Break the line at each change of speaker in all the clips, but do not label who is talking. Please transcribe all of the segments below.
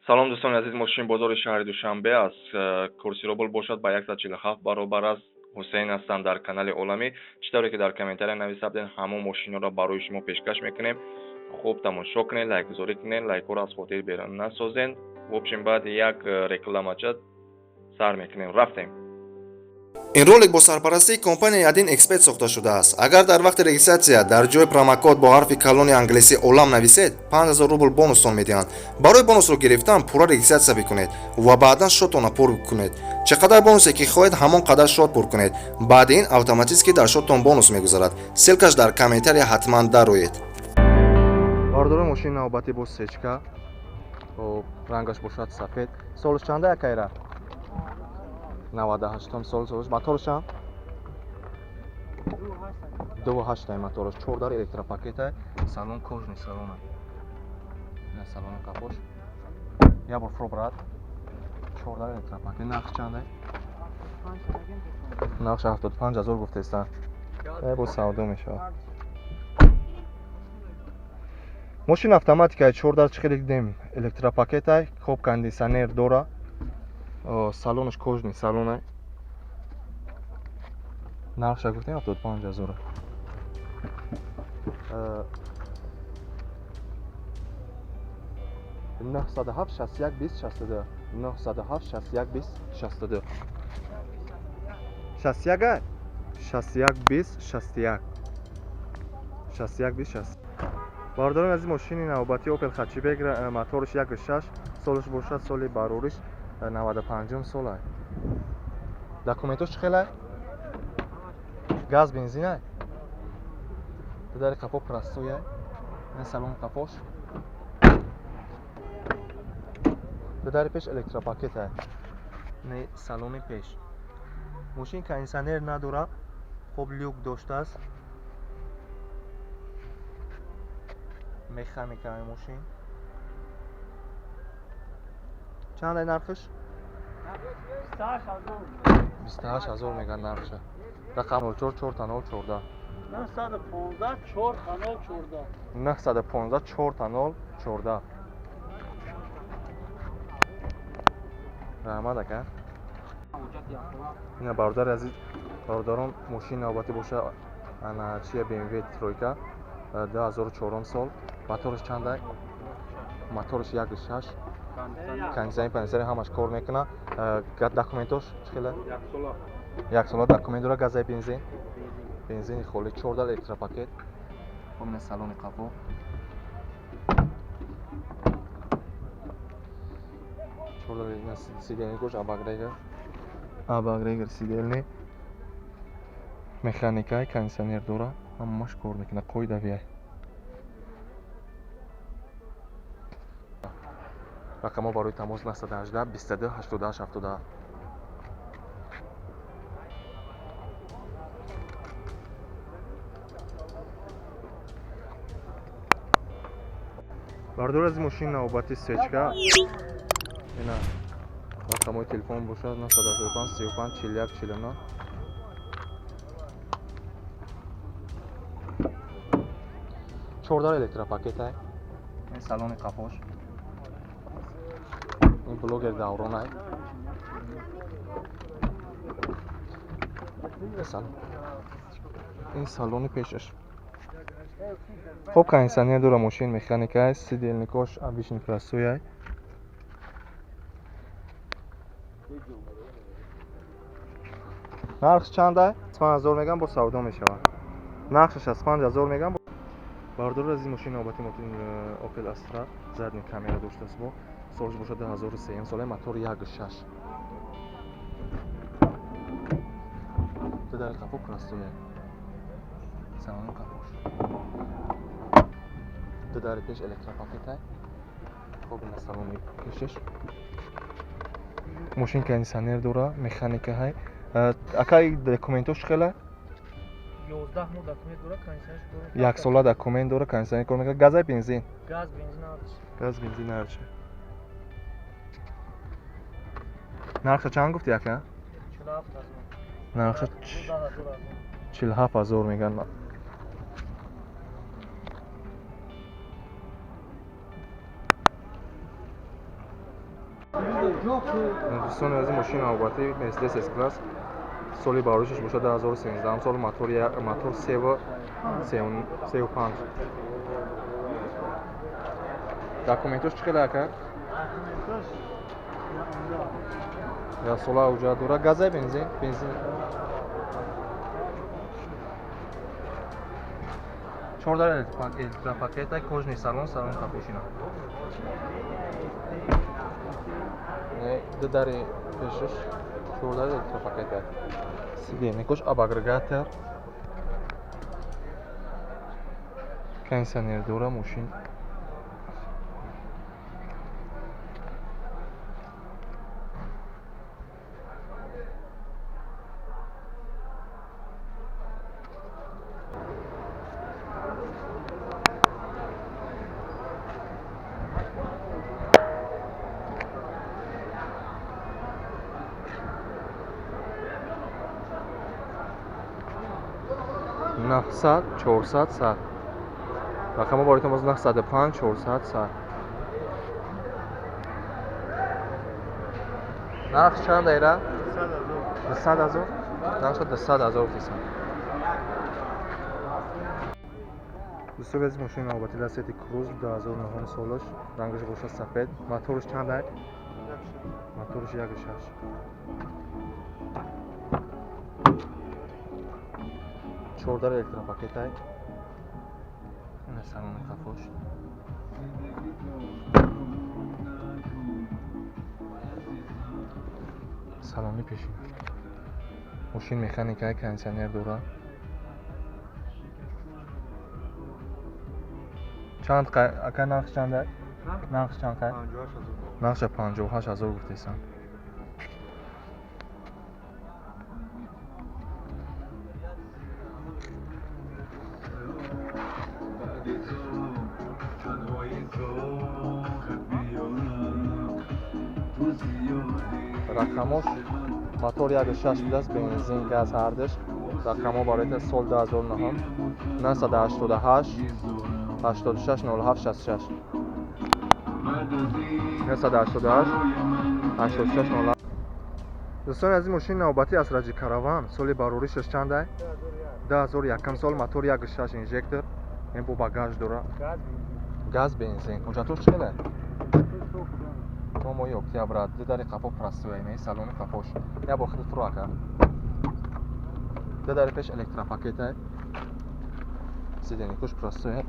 Салом, дӯстони азиз, мошини бозори шаҳри Душанбе аз курси рубл бошад ба 147 баробар аст. Ҳусейн ҳастам дар канали Оламӣ. Чӣ тавре ки дар комментария нависта будем, ҳамон мошинҳоро барои шумо пешкаш мекунем. Хуб тамошо кунед, лайкгузорӣ кунед, лайкҳоро аз хотир берун насозен. В общем, баъди як рекламача сар мекунем. Рафтем.
Ин ролик бо сарпарастии компанияи Один Эксперт сохта шудааст. Агар дар вақти регистратсия дар ҷои промокод бо ҳарфи калони англисӣ Олам нависед, 5000 рубл бонустон медиҳанд. Барои бонусро гирифтан пурра регистратсия бикунед ва баъдан шотонро пур кунед. Чӣ қадар бонусе ки хоҳед, ҳамон қадар шот пур кунед. Баъди ин автоматически дар шоттон бонус мегузарад. Ссылка ш дар комментария, ҳатман дароед.
Бардори, мошини навбатӣ бо сечка, рангаш бошад сафед. Солаш чанда, якайра? 98-ум сол. Солаш, моторашам 2,8-ай мотораш, чордар электропакетай, салон кожаный салона, салони қафош як бор фуро брат. Чордар электропакет. Нархш чандай? Нархш 75 000 гуфтеста, бо савдо мешавад. Мошин автоматикай, чордар, чӣ хеле дидем, электропакетай, хоб, кондитсионер дора, салонаш кожаный салонай. Нархша гуфтем 75 000. 907 61 20 62, 907 61 20 62, 61 ай, 61 20 61, 61 20 60. Бародарони азиз, мошини навбатии Опел Хатчбек, мотораш 1,6, солаш бошад, соли барориш 95-ум солай. Документош чӣ хелай? Газ, бензинай, дари қафо простой ай, салони қафош, дари пеш электропакетай, не, салони пеш. Мошин кондитсионер надора, хоб, люк доштааст, механикаи мошин. Чандай нархш? 28 000 меган нархша. Рақам 04 4 0 14,
915 4 0 14.
915 4 0 14. Раҳмат, ака. Ина, бародари азиз, бародарон, мошини навбатӣ боша ана чия, BMW тройка, 2004 сол. Мотораш чандай? Мотораш 1,6, кондитсионер, кондитсионер ҳамаш кор мекунад. Документош чӣ хела? Яксола документ дора. Газай, бензин? Бензини холӣ, чордар электропакет. Омина, салони қафо, чордар сидельный гош, обогрев, обогрев сидельный, механикай, кондитсионер дора, ҳамаш кор мекунад, қоидавиай. Рақамҳо барои тамос 918 22 88 77. Бардор аз мошини навбати сечка, ина рақамҳои телефон бошад 985 35 41 49. Чордар электропакетай, ин салони қафош. Ин блогер Давронай. Ин салони пешаш. Хоб, кондитсионер дора мошин, механикай, сидельник ош обычный, простой ай. Нархш чандай? 5000 меган, бо савдо мешавад. Нархша 65 000 меган. Бардор аз ин мошини навбати Opel Astra, задний камера доштааст, бо солш бошад 2003 сола, мотор 1,6, дар қафо простой, салони қафош, ду дари пеш электропакетай. Хоб, ина салони пешаш. Мошин кондитсионер дора, механика ҳай. Акай, документош хела?
11 моҳ документ дора, кондитсионер дора.
Яксола документ дора, кондитсионер кор мекунад. Газай, бензин?
Газ, бензин ҳарчи.
Газ, бензин ҳарчи. Нархша чанд гуфти, ака?
47 000.
Нархша 47 000 меган. Дӯстони азиз, мошини навбатӣ Mercedes S-Class, соли бароришаш бошад 2013 сол, мотор 3,5. Документош чӣ хел ака? Я сола ҳуҷҷат дора. Газай бензин? Бензин. 14 электропакета, кожный салон, салон капучино. Ду дари пешаш 14 электропакета. Сиденье-кош об агрегатор. Кондиционер дора мошин. Нахсад, 400, 100. Рақамҳо бароятон боз 905, 400, 100. Нарх чанд айра? 200 ҳазор. Нархша 200 ҳазор гуфтесам. Дӯстони азиз, мошини навбатӣ Ласети Круз 2009 солаш, рангаш бошад сафед. Мотораш чанд ай? Мотораш 1.6. 14 электропакетай. Ина салони қафош. Салони пешин. Мошин механикай, кондиционер дора. Чанд ака нарх чанд ай? Нарх чанд қай? 58000. Нархша 58000 гуфтесам. Рақамош мотор 1.6 будааст, бензин, газ ҳардаш. Рақамҳо барои сол 2009 988 86 07 66 988 86 07. Дӯстони азиз, мошини навбатӣ аз Раҷи Караван, соли бароришаш чанд ай? 2001 сол, мотор 1.6 инжектор, ин бо багаж дора. Газ бензин. Ҳуҷҷатош чӣ хел? То моҳи октябр ду дари қафо простой, не салони қафош. Я бор худат фуро ака. Ду дари пеш электропакета. Сиденье-кош простой.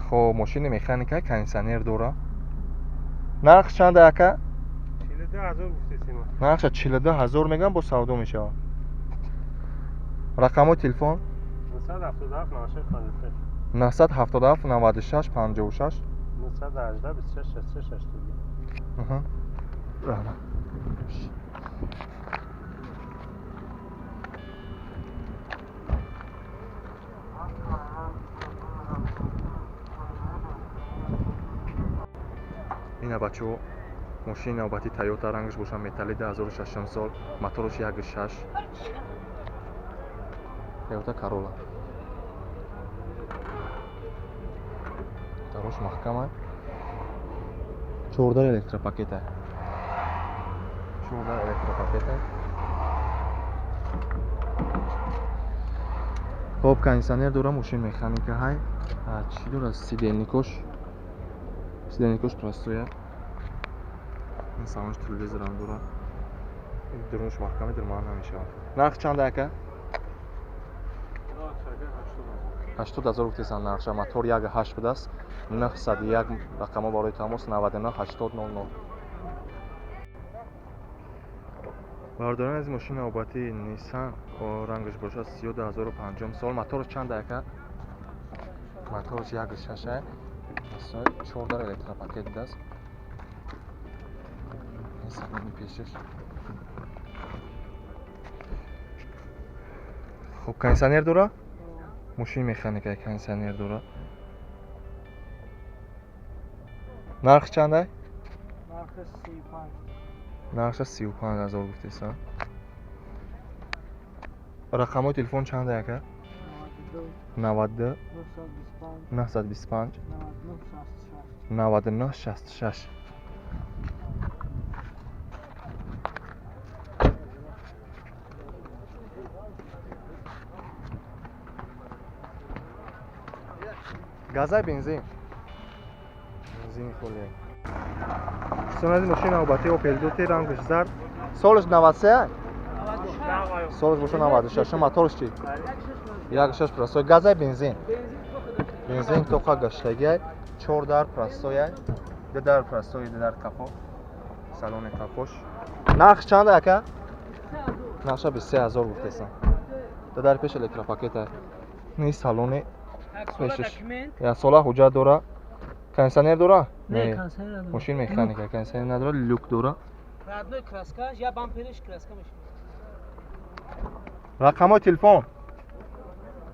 Хо мошини механика, кондиционер дора. Нарх чанд ака?
42000 гуфтесем.
Нархша 42000 мегам, бо савдо мешавад. Рақамҳои телефон
977 96 56
977 96 56
918 26 66 82.
Раҳмат. Ина бачаҳо, мошини навбатӣ Toyota, рангаш бошад металли, 2006 сол, мотораш 1.6. Toyota Corolla. Дарош маҳкам ай. 14 электропакета. 14 электропакета. Хоб, кондиционер дора, мошин механика ҳай. Чӣ дора? Сидельникош. Сидельникош простой. Ин салонш телевизорам дора. Дурунш маҳками, дурман намешавад. Нарх чанд ака? 80000 гуфтесан нархша. Мотор 1.8 будааст. 901 рақамҳо барои тамос 99 80 00. Бародарони азиз, мошини навбатии Nissan, рангаш бошад сиёҳ, 2005 сол, мотораш чанд ака? Мотораш 1.6 ай. 14 электропакет будааст. Ин салони пешаш. Хуб, кондиционер дора? Мошини механика, кондиционер дора. Нарх чанд ай?
Нархаш 35.
Нархша 35000 гуфтесан. Рақамҳои телефон чанд ай ака? 92 925 99 66. Газай, бензин? Бензини холия. Дӯстони азиз, мошини навбатӣ Opel Duty, рангаш зард, солаш 93, солаш боша 96. Моторш чи? 1,6 простой. Газай, бензин? Бензин тоқа гаштагиай, чор дар простояй, ду дар простой, ду дар капо, салони капош. Нарх чанда, ака? Нархша 23 000 гуфтесам. Ду дар пеш электропакета, ни салони пешаш. Як сола ҳуҷҷат дора. Кондиционер дора? Не, мошин механика, кондиционер надора, люк дора.
Родной краска, я бампериш краска мешавад.
Рақамҳои телефон?